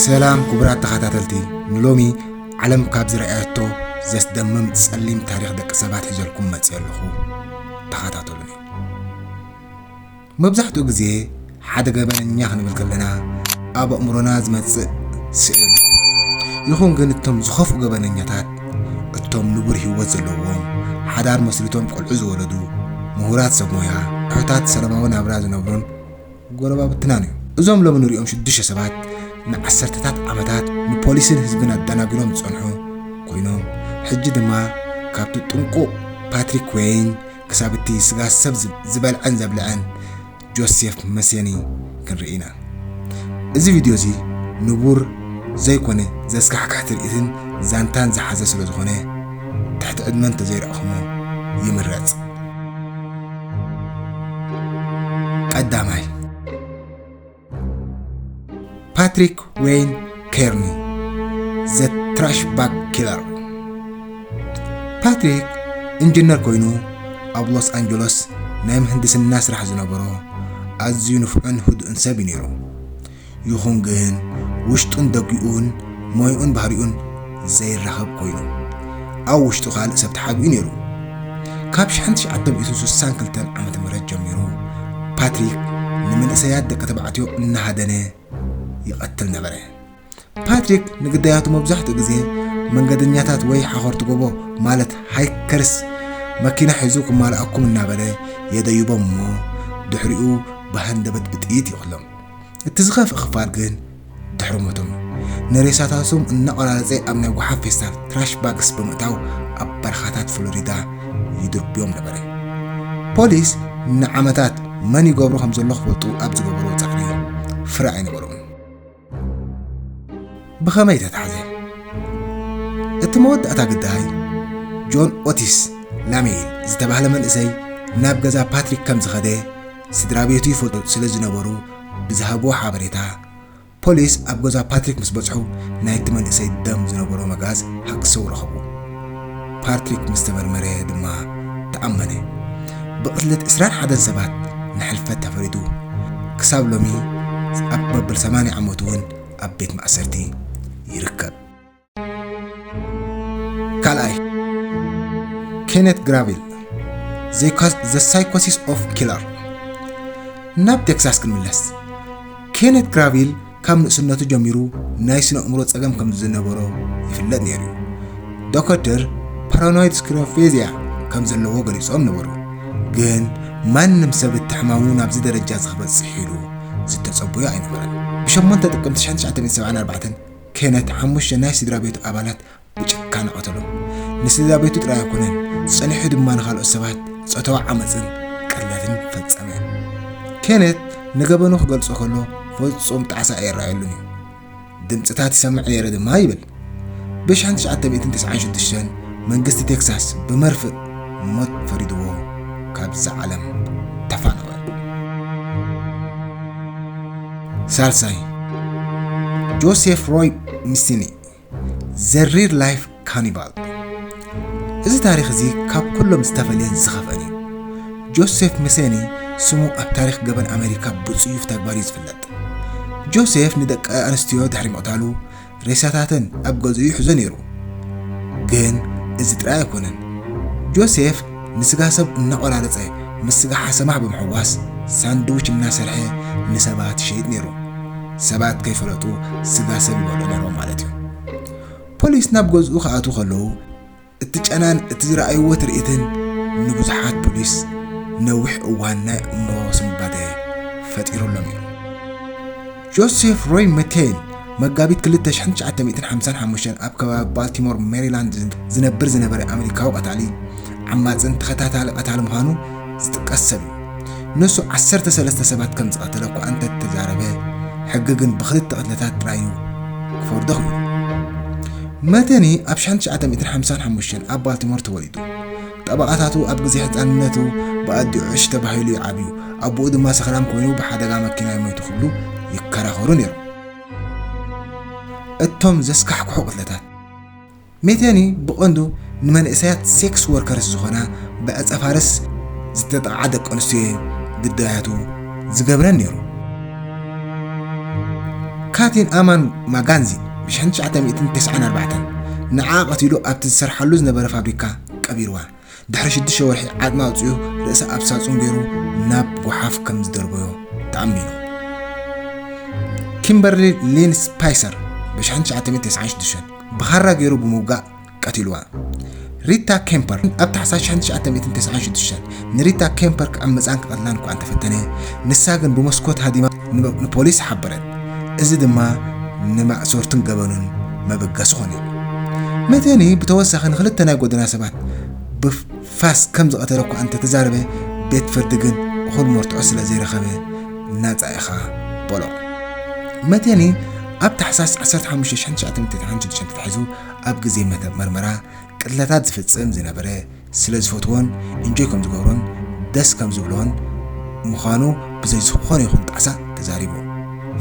ሰላም ክቡራት ተኸታተልቲ፣ ንሎሚ ዓለም ካብ ዝረኣየቶ ዘስደምም ጸሊም ታሪኽ ደቂ ሰባት ሒዘልኩም መጽየ ኣለኹ። ተኸታተሉኒ። መብዛሕትኡ ግዜ ሓደ ገበነኛ ክንብል ከለና ኣብ ኣእምሮና ዝመጽእ ስእል። ይኹን ግን እቶም ዝኸፍኡ ገበነኛታት እቶም ንቡር ህይወት ዘለዎም፣ ሓዳር መስሪቶም ቆልዑ ዝወለዱ፣ ምሁራት ሰብ ሞያ፣ ሕታት ሰላማዊ ናብራ ዝነብሩን ጎረባብትናን እዮም። እዞም ሎሚ ንሪኦም ሽዱሽተ ሰባት ንዓሰርተታት ዓመታት ንፖሊስን ህዝብን ኣደናጊሮም ዝጸንሑ ኮይኖም፣ ሕጂ ድማ ካብቲ ጥንቁቕ ፓትሪክ ዌይን ክሳብ እቲ ስጋ ሰብ ዝ-፣ ዝበልዐን ዘብልዐን ጆሴፍ መሴኒ ክንርኢ ኢና። እዚ ቪድዮ እዚ ንቡር ዘይኮነ ዘስካሕክሕ ትርኢትን ዛንታን ዝሓዘ ስለ ዝኾነ፣ ትሕቲ ዕድመ እንተዘይረኣኹሞ ይምረጽ። ቀዳማይ፣ ፓትሪክ ዌይን ኬርኒ፣ ዘ ትራሽ ባግ ኪለር። ፓትሪክ ኢንጂነር ኮይኑ፣ ኣብ ሎስ ኣንጀሎስ ናይ ምህንድስና ስራሕ ዝነበሮ ኣዝዩ ንፉዕን ህዱእን ሰብ እዩ ነይሩ። ይኹን ግን፣ ውሽጡን ደጊኡን፣ ሞይኡን ባህሪኡን ዘይራኸብ ኮይኑ፣ ኣብ ውሽጡ ካልእ ሰብ ተሓቢኡ ነይሩ። ካብ ሽሕን ትሽዓተ ሚእትን ስሳን ክልተን ዓመተ ምህረት ጀሚሩ፣ ፓትሪክ ንመንእሰያት ደቂ ተባዕትዮ እናሃደነ ይቐትል ነበረ። ፓትሪክ ንግዳያቱ መብዛሕትኡ ግዜ መንገደኛታት ወይ ሓኸርቲ ጎቦ፣ ማለት ሃይከርስ፣ መኪና ሒዙ ክማልኣኩም እናበለ የደይቦም እሞ፣ ድሕሪኡ ብሃንደበት ብጥይት ይቕትሎም። እቲ ዝኸፍእ ክፋል ግን ድሕሪ ሞቶም እዩ። ንሬሳታቶም እናቖራረጸ ኣብ ናይ ጓሓፍ ፌስታል፣ ትራሽ ባግስ፣ ብምእታው ኣብ በረኻታት ፍሎሪዳ ይድርብዮም ነበረ። ፖሊስ ንዓመታት መን ይገብሮ ከም ዘሎ ክፈልጡ ኣብ ዝገበርዎ ጻዕሪ ፍረ ኣይነበሮምን። ብኸመይ ተታሕዘ? እቲ መወዳእታ ግዳይ፣ ጆን ኦቲስ ላሜይል ዝተባህለ መንእሰይ ናብ ገዛ ፓትሪክ ከም ዝኸደ ስድራ ቤቱ ይፈልጡ ስለ ዝነበሩ ብዝሃብዎ ሓበሬታ፣ ፖሊስ ኣብ ገዛ ፓትሪክ ምስ በጽሑ፣ ናይቲ መንእሰይ ደም ዝነበሮ መጋዝ ሃክሰው ረኸቡ። ፓትሪክ ምስ ተመርመረ ድማ ተኣመነ። ብቕትለት ዕስራን ሓደን ሰባት ንሕልፈት ተፈሪዱ። ክሳብ ሎሚ ኣብ መበል ሰማንያ ዓመቱ እውን ኣብ ቤት ማእሰርቲ ይርከብ። ካልኣይ፣ ኬነት ግራቪል፣ ዘ ሳይኮሲስ ኦፍ ኪለር። ናብ ቴክሳስ ክንምለስ። ኬነት ግራቪል ካብ ንእስነቱ ጀሚሩ ናይ ስነ ኣእምሮ ጸገም ከም ዝነበሮ ይፍለጥ ነይሩ እዩ። ዶክተር ፓራኖይድ ስክሮፌዚያ ከም ዘለዎ ገሊጾም ነበሩ። ግን ማንም ሰብ እቲ ሕማሙ ናብዚ ደረጃ እዚ ክበጽሕ ኢሉ ዝተጸበዮ ኣይነበረን። ብ ሸሞንተ ጥቅምቲ ሽሕን ትሽዓተ ሚእትን ሰብዓን ኣርባዕተን ኬነት ሓሙሽተ ናይ ስድራ ቤቱ ኣባላት ብጭካነ ቀተሎም። ንስድራ ቤቱ ጥራይ ኣይኮነን፣ ጸኒሑ ድማ ንኻልኦት ሰባት ጾታዊ ዓመጽን ቅትለትን ፈጸመ። ኬነት ንገበኑ ክገልጾ ከሎ ፍጹም ጣዕሳ ኣይረኣየሉን እዩ። ድምጽታት ይሰምዕ ነይረ ድማ ይብል። ብ ሽሕን ትሽዓተ ሚእትን ተስዓን ሽዱሽተን መንግስቲ ቴክሳስ ብመርፍእ ሞት ፈሪድዎ ካብዛ ዓለም ተፋነወ። ሳልሳይ፣ ጆሴፍ ሮይ ሚሲኒ፣ ዘ ሪል ላይፍ ካኒባል። እዚ ታሪኽ እዚ ካብ ኩሎም ዝተፈልየን ዝኸፍአን እዩ። ጆሴፍ መሴኒ ስሙ ኣብ ታሪኽ ገበን ኣሜሪካ ብጽዩፍ ተግባር እዩ ዝፍለጥ። ጆሴፍ ንደቂ ኣንስትዮ ድሕሪ ምቕታሉ ሬሳታተን ኣብ ገዝኡ ይሕዞ ነይሩ። ግን እዚ ጥራይ ኣይኮነን። ጆሴፍ ንስጋ ሰብ እናቖራረጸ ምስ ስጋ ሓሰማ ብምሕዋስ ሳንድዊች እናሰርሐ ንሰባት ይሸይጥ ነይሩ። ሰባት ከይፈለጡ ስጋ ሰብ ይበልዑ ነይሮም ማለት እዩ። ፖሊስ ናብ ገዝኡ ክኣትዉ ከለዉ እቲ ጨናን እቲ ዝረኣይዎ ትርኢትን ንብዙሓት ፖሊስ ነዊሕ እዋን ናይ ኣእምሮ ስንባደ ፈጢሩሎም እዩ። ጆሴፍ ሮይ መቴን መጋቢት ክልተ ሽሕን ትሽዓተ ሚእትን ሓምሳን ሓሙሽተን ኣብ ከባቢ ባልቲሞር ሜሪላንድ ዝነብር ዝነበረ ኣሜሪካዊ ቀታሊ፣ ዓማጽን ተኸታታሊ ቀታሊ ምዃኑ ዝጥቀስ ሰብ እዩ። ንሱ ዓሰርተ ሰለስተ ሰባት ከም ዝቐተለ እኳ እንተተዛረበ፣ ሕጊ ግን ብኽልተ ቅትለታት ጥራይ እዩ ክፈርዶ ክኢሉ። መቴኒ ኣብ ሽሕን ትሽዓተ ሚእትን ሓምሳን ሓሙሽተን ኣብ ባልቲሞር ተወሊዱ። ጠበቓታቱ ኣብ ግዜ ህጻንነቱ ብኣዲኡ ዕሽ ተባሂሉ እዩ ዓብዩ። ኣቦኡ ድማ ሰኽራም ኮይኑ ብሓደጋ መኪና ይሞይቱ ክብሉ ይከራኸሩ ነይሮም። እቶም ዘስካሕክሑ ቅትለታት፣ ሜቴኒ ብቐንዱ ንመንእሰያት ሴክስ ወርከርስ ዝኾና ብዕጸ ፋርስ ዝተጠቕዓ ደቂ ኣንስትዮ ግዳያቱ ዝገብረን ነይሩ። ካቲን ኣማን ማጋንዚ ብ ሽሕን ትሽዓተ ሚእትን ተስዓን ኣርባዕተን ንዓ ቀቲሉ ኣብቲ ዝሰርሓሉ ዝነበረ ፋብሪካ ቀቢርዋ። ድሕሪ ሽዱሽተ ወርሒ ዓጽማ ኣውጺኡ ርእሳ ኣብ ሳጹን ገይሩ ናብ ጓሓፍ ከም ዝደርበዮ ተኣሚኑ። ኪምበርሊ ሊን ስፓይሰር ብ ሽሕን ትሽዓተ ሚእትን ተስዓን ሽዱሽተን ብኻራ ገይሩ ብምውጋእ ቀቲልዋ። ሪታ ኬምፐር ኣብ ታሕሳስ ሽሕን ትሽዓተ ሚእትን ተስዓን ሽዱሽተን ንሪታ ኬምፐር ክዕምጻን ክቐትላን እኳ እንተፈተነ፣ ንሳ ግን ብመስኮት ሃዲማ ንፖሊስ ሓበረት። እዚ ድማ ንማእሰርቱን ገበኑን መበገሲ ኾነ። መቴኒ ብተወሳኺ ንኽልተ ናይ ጎደና ሰባት ብፋስ ከም ዝቐተለ እኳ እንተተዛረበ፣ ቤት ፍርዲ ግን እኹል መርትዖ ስለ ዘይረኸበ ናጻ ኢኻ በሎ። መቴኒ ኣብ ታሕሳስ ዓሰርተ ሓሙሽተ ሽሕን ትሽዓተ ሚእትን ተስዓን ሽዱሽተን ተታሒዙ ኣብ ግዜ መተ-፣ መርመራ ቅትለታት ዝፍጽም ዝነበረ ስለ ዝፈትዎን ኢንጆይ ከም ዝገብሮን ደስ ከም ዝብሎን ምዃኑ ብዘይ ዝኾነ ይኹን ጣዕሳ ተዛሪቡ።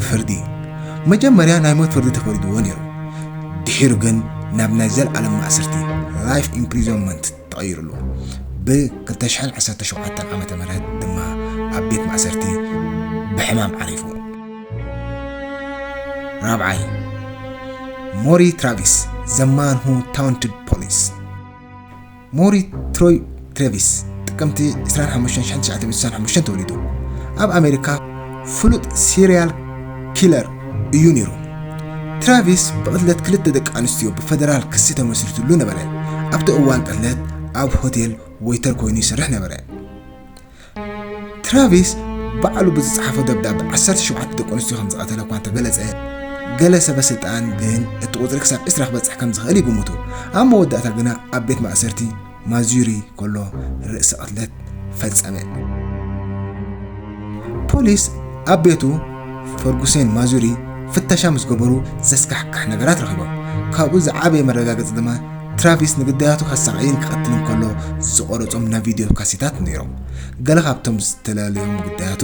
ፍርዲ መጀመርያ ናይ ሞት ፍርዲ ተፈሪድዎ ነይሩ። ድሒሩ ግን ናብ ናይ ዘለኣለም ማእሰርቲ፣ ላይፍ ኢምፕሪዞንመንት፣ ተቐይሩሉ። ብ ክልተ ሽሕን ዓሰርተ ሸውዓተን ዓመተ ምህረት ድማ ኣብ ቤት ማእሰርቲ ብሕማም ዓሪፉ። ራብዓይ፣ ሞሪ ትራቪስ፣ The Man Who Taunted Police። ሞሪ ትሮይ ትሬቪስ ጥቅምቲ ዕስራን ሓሙሽተን ሽሕን ትሽዓተ ሚእትን ስሳን ሓሙሽተን ተወሊዱ። ኣብ ኣሜሪካ ፍሉጥ ሲሪያል ኪለር እዩ ነይሩ። ትራቪስ ብቕትለት ክልተ ደቂ ኣንስትዮ ብፈደራል ክሲ ተመስሪቱሉ ነበረ። ኣብቲ እዋን ቅትለት ኣብ ሆቴል ዌይተር ኮይኑ ይሰርሕ ነበረ። ትራቪስ ባዕሉ ብዝጸሓፎ ደብዳበ ዓሰርተ ሸውዓተ ደቂ ኣንስትዮ ከም ዝቐተለ እኳ እንተገለጸ፣ ገለ ሰበ ስልጣን ግን እቲ ቁጽሪ ክሳብ ዕስራ ክበጽሕ ከም ዝኽእል ይግምቱ። ኣብ መወዳእታ ግና ኣብ ቤት ማእሰርቲ ማዙሪ ከሎ ርእሰ ቅትለት ፈጸመ። ፖሊስ ኣብ ቤቱ ፈርጉሴን ማዙሪ ፍተሻ ምስ ገበሩ ዘስካሕክሕ ነገራት ረኺቦም። ካብኡ ዝዓበየ መረጋገጺ ድማ ትራቪስ ንግዳያቱ ከሳቕይን ክቐትልን ከሎ ዝቐረጾም ናይ ቪድዮ ካሴታት ነይሮም። ገለ ካብቶም ዝተላለዮም ግዳያቱ፣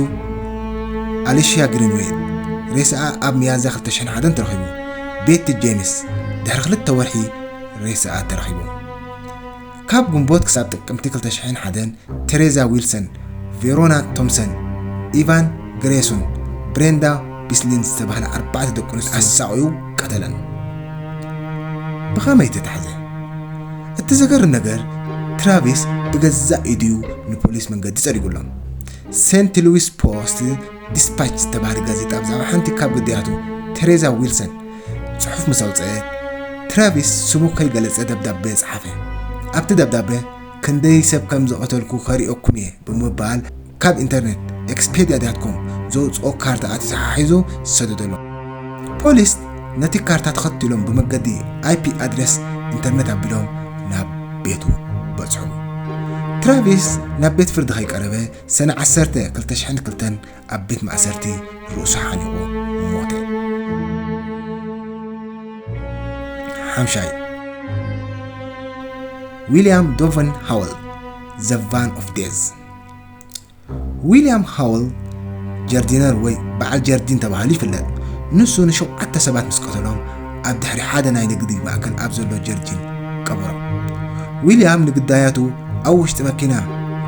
ኣሊሽያ ግሪንዌይ ሬሳኣ ኣብ ሚያዝያ ክልተ ሽሕን ሓደን ተረኺቡ። ቤቲ ጄምስ ድሕሪ ክልተ ወርሒ ሬሳኣ ተረኺቡ። ካብ ግንቦት ክሳብ ጥቅምቲ ክልተ ሽሕን ሓደን ቴሬዛ ዊልሰን፣ ቬሮና ቶምሰን፣ ኢቫን ግሬሱን ብሬንዳ ቢስሊን ዝተባህላ ኣርባዕተ ደቂ ኣንስትዮ ኣሳቕዩ ቀተለን። ብኸመይ ተታሕዘ? እቲ ዘገርም ነገር ትራቪስ ብገዛእ ኢዱ ንፖሊስ መንገዲ ጸሪጉሎም። ሴንት ሉዊስ ፖስት ዲስፓች ዝተባህለ ጋዜጣ ብዛዕባ ሓንቲ ካብ ግዳያቱ ቴሬዛ ዊልሰን ጽሑፍ ምስ ኣውጽአ፣ ትራቪስ ስሙ ከይገለጸ ደብዳበ ጸሓፈ። ኣብቲ ደብዳበ፣ "ክንደይ ሰብ ከም ዝቐተልኩ ከርእየኩም እየ" ብምባል ካብ ኢንተርኔት ኤክስፔድያ ዳት ኮም ዘውጽኦ ካርታ ኣተሓሒዙ ዝሰደደሎም። ፖሊስ ነቲ ካርታ ተኸቲሎም ብመገዲ ኣይ ፒ ኣድረስ ኢንተርኔት ኣቢሎም ናብ ቤቱ በጽሑ። ትራቪስ ናብ ቤት ፍርዲ ከይቀረበ ሰነ ዓሰርተ ክልተ ሽሕን ክልተን ኣብ ቤት ማእሰርቲ ርእሱ ሓኒቑ ሞተ። ሓምሻይ፣ ዊልያም ዶቨን ሃወል፣ The Van of Death። ዊልያም ሃወል ጀርዲነር ወይ በዓል ጀርዲን ተባሂሉ ይፍለጥ። ንሱ ንሸውዓተ ሰባት ምስ ቀተሎም፣ ኣብ ድሕሪ ሓደ ናይ ንግዲ ማእከል ኣብ ዘሎ ጀርዲን ቀበሮም። ዊልያም ንግዳያቱ ኣብ ውሽጢ መኪና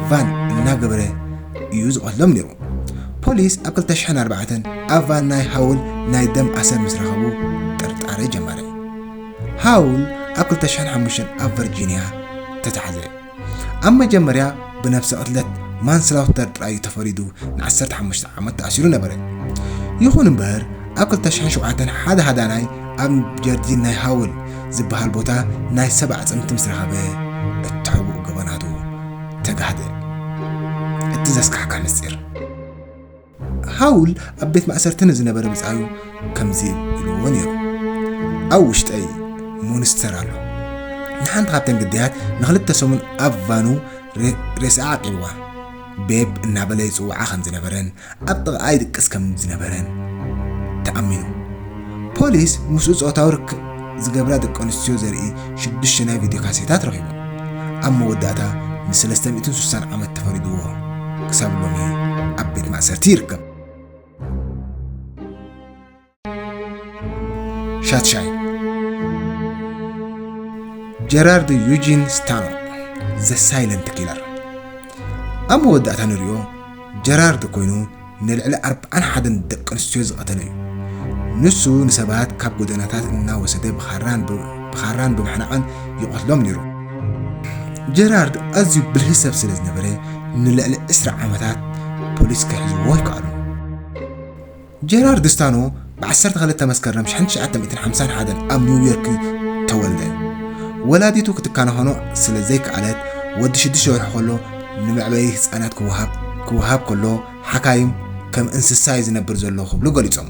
ቫን እናገበረ እዩ ዝቐትሎም ነይሩ። ፖሊስ ኣብ ክልተ ሽሕን ኣርባዕተን ኣብ ቫን ናይ ሃውል ናይ ደም ኣሰር ምስ ረኸቡ ጥርጣረ ጀመረ። ሃውል ኣብ ክልተ ሽሕን ሓሙሽተን ኣብ ቨርጂንያ ተታሕዘ። ኣብ መጀመርያ ብነፍሰ ቅትለት ማንስላውተር ጥራይ እዩ ተፈሪዱ ንዓሰርተ ሓሙሽተ ዓመት ተኣሲሩ ነበረ። ይኹን እምበር ኣብ ክልተ ሽሕን ሸውዓተን ሓደ ሃዳናይ ኣብ ጀርዲን ናይ ሃውል ዝበሃል ቦታ ናይ ሰብ ኣዕጽምቲ ምስ ረኸበ እቲ ሕቡእ ገበናቱ ተጋህደ። እቲ ዘስካሕክሕ ምስጢር። ሃውል ኣብ ቤት ማእሰርቲ ንዝነበረ ብጻዩ ከምዚ ኢልዎ ነይሩ፣ "ኣብ ውሽጠይ ሞንስተር ኣሎ። ንሓንቲ ካብተን ግዳያት ንኽልተ ሰሙን ኣብ ቫኑ ሬ-፣ ሬስኣ ዓቂብዋ። ቤብ እናበለ ይጽውዓ ከም ዝነበረን ኣብ ጥቕኣ ይድቅስ ከም ዝነበረን ተኣሚኑ። ፖሊስ ምስኡ ጾታዊ ርክብ ዝገብራ ደቂ ኣንስትዮ ዘርኢ ሽዱሽተ ናይ ቪድዮ ካሴታት ረኺቡ። ኣብ መወዳእታ ንሰለስተ ሚእትን ስሳን ዓመት ተፈሪድዎ ክሳብ ሎሚ ኣብ ቤት ማእሰርቲ ይርከብ." ሻትሻይ፣ ጀራርድ ዩጂን ስታኖ፣ ዘ ሳይለንት ኪለር። ኣብ መወዳእታ ንሪኦ ጀራርድ ኮይኑ ንልዕሊ ኣርብዓን ሓደን ደቂ ኣንስትዮ ዝቐተለ እዩ። ንሱ ንሰባት ካብ ጎደናታት እናወሰደ ብኻራን ብ-፣ ብኻራን ብምሕናቕን ይቐትሎም ነይሩ። ጀራርድ ኣዝዩ ብልሂ ሰብ ስለ ዝነበረ፣ ንልዕሊ ዕስራ ዓመታት ፖሊስ ክሕዝዎ ኣይከኣሉን። ጀራርድ ስታኖ ብ ዓሰርተ ክልተ መስከረም ሺሕ ትሽዓተ ሚእትን ሓምሳን ሓደን ኣብ ኒውዮርክ ተወልደ። ወላዲቱ ክትከናኸኖ ስለ ዘይከኣለት፣ ወዲ ሽዱሽተ ወርሒ ከሎ ንመዕበዪ ህጻናት ክወሃብ፣ ክወሃብ ከሎ፣ ሓካይም ከም እንስሳ እዩ ዝነብር ዘሎ ክብሉ ገሊጾሞ።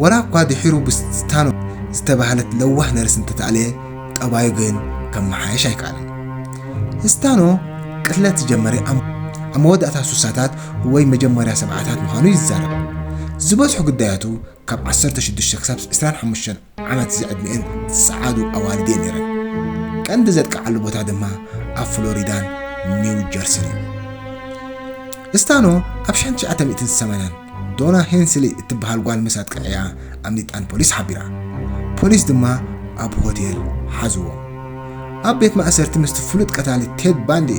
ወላ እኳ ድሒሩ ብስታኖ ዝተባህለት ለዋህ ነርስ እንተተኣልየ፣ ጠባዩ ግን ከመሓየሽ ኣይከኣለን። ስታኖ ቅትለት ዝጀመረ ኣብ፣ ኣብ መወዳእታ ሱሳታት ወይ መጀመርያ ሰብዓታት ምዃኑ ይዛረብ። ዝበዝሑ ግዳያቱ ካብ ዓሰርተ ሽዱሽተ ክሳብ ዕስራን ሓሙሽተን ዓመት ዝዕድሚኤን ዝጸዓዱ ኣዋልድ እየን ነይረን። ቀንዲ ዘጥቅዓሉ ቦታ ድማ ኣብ ፍሎሪዳን ኒው ጀርሲን እዩ። ስታኖ ኣብ ሺሕ ትሽዓተ ሚእትን ሰማንያን ዶና ሄንስሊ እትበሃል ጓል ምስ ኣጥቅዕያ ኣምሊጣን ፖሊስ ሓቢራ። ፖሊስ ድማ ኣብ ሆቴል ሓዝዎ። ኣብ ቤት ማእሰርቲ ምስቲ ፍሉጥ ቀታሊ ቴድ ባንዲ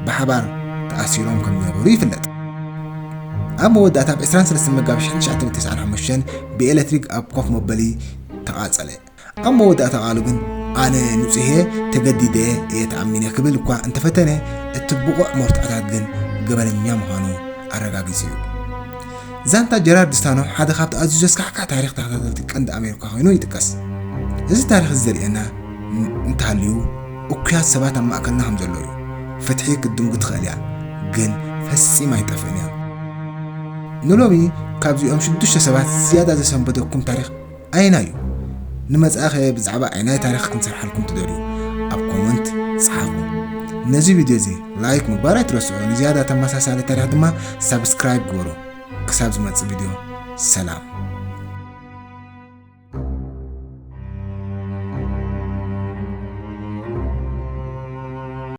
ብሓባር ተኣሲሮም ከም ዝነበሩ ይፍለጥ። ኣብ መወዳእታ ኣብ ዕስራን ሰለስተን መጋቢት ሺሕ ትሽዓተ ሚእትን ተስዓን ሓሙሽተን ብኤሌክትሪክ ኣብ ኮፍ መበሊ ተቓጸለ። ኣብ መወዳእታ ቃሉ ግን፣ "ኣነ ንጹህ እየ፣ ተገዲደ እየ ተኣሚነ" ክብል እኳ እንተፈተነ፣ እቲ ብቑዕ መርትዖታት ግን ገበነኛ ምዃኑ ኣረጋጊጹ እዩ። ዛንታ ጀራርድ ስታኖ ሓደ ካብቲ ኣዝዩ ዘስካሕክሕ ታሪኽ ተኸታተልቲ ቀንዲ ኣሜሪካ ኮይኑ ይጥቀስ። እዚ ታሪኽ እዚ ዘርእየና ን-፣ እንተሃልዩ፣ እኩያት ሰባት ኣብ ማእከልና ከም ዘለዉ እዩ። ፍትሒ ክትድንጉ ትኽእል እያ፣ ግን ፈጺማ ኣይጠፍእን እያ። ንሎሚ ካብዚኦም ሽዱሽተ ሰባት ዝያዳ ዘሰንበደኩም ታሪኽ ኣየናይ እዩ? ንመጻኢኸ ብዛዕባ ኣየናይ ታሪኽ ክንሰርሓልኩም ትደልዩ? ኣብ ኮመንት ጸሓፉ። ነዚ ቪድዮ እዚ ላይክ ምግባር ኣይትረስዑ። ንዝያዳ ተመሳሳሊ ታሪኽ ድማ ሳብስክራይብ ግበሩ። ክሳብ ዝመጽእ ቪድዮ ሰላም።